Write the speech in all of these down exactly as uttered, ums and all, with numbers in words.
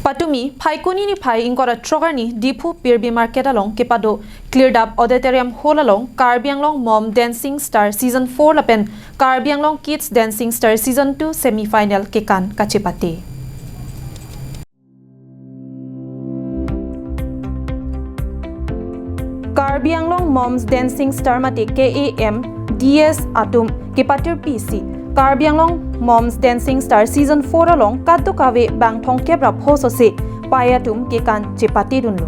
Patumi Phaikuni niphai ingkoi ra throk arni Diphu Pirbi Market along kepado Klirdap Auditorium Hall along Karbi Anglong Mom Dancing Star Season four lapen Karbi Anglong Kids Dancing Star Season two semi-final kekan kachepate. Karbi Anglong Moms Dancing Star mate K A M D S atum kepatirpi si Karbi Anglong Moms Dancing Star Season four along kadokave bang thomkep ra pho sose pei atum kekan chepate dunlo.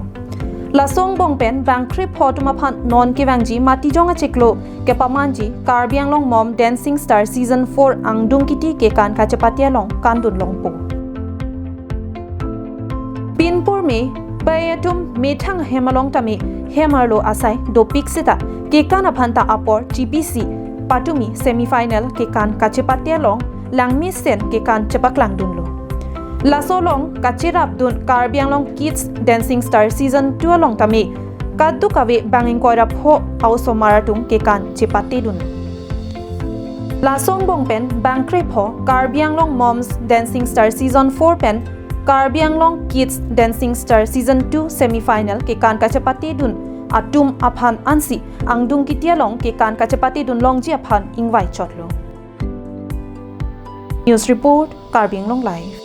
Laso angbong pen bang krepho atum aphan non kevangji matijong achiklo kepamanji Karbi Anglong Mom Dancing Star Season four angdung kiti kekan kachepate along kandun longpo. Pinpur me pei atum methang hem along tame hem arlo asai dopik seta kekan aphan ta apor chipisi patumi semi-final kekan kachepate along langmesen kekan chepaklang dunlo. Laso along kacherap dun Karbi Anglong Kids Dancing Star Season two along tame kadokave bang ingkoi ra pho a-osomar atum kekan chepate dun. Laso angbong pen bang krepho Karbi Anglong Moms Dancing Star Season four pen Karbi Anglong Kids Dancing Star Season two semi-final kekan kachepate dun atum aphan ansi angdung kiti along kekan kachepate dun longji aphan ingvai chotlo. News report, Karbi Anglong Live.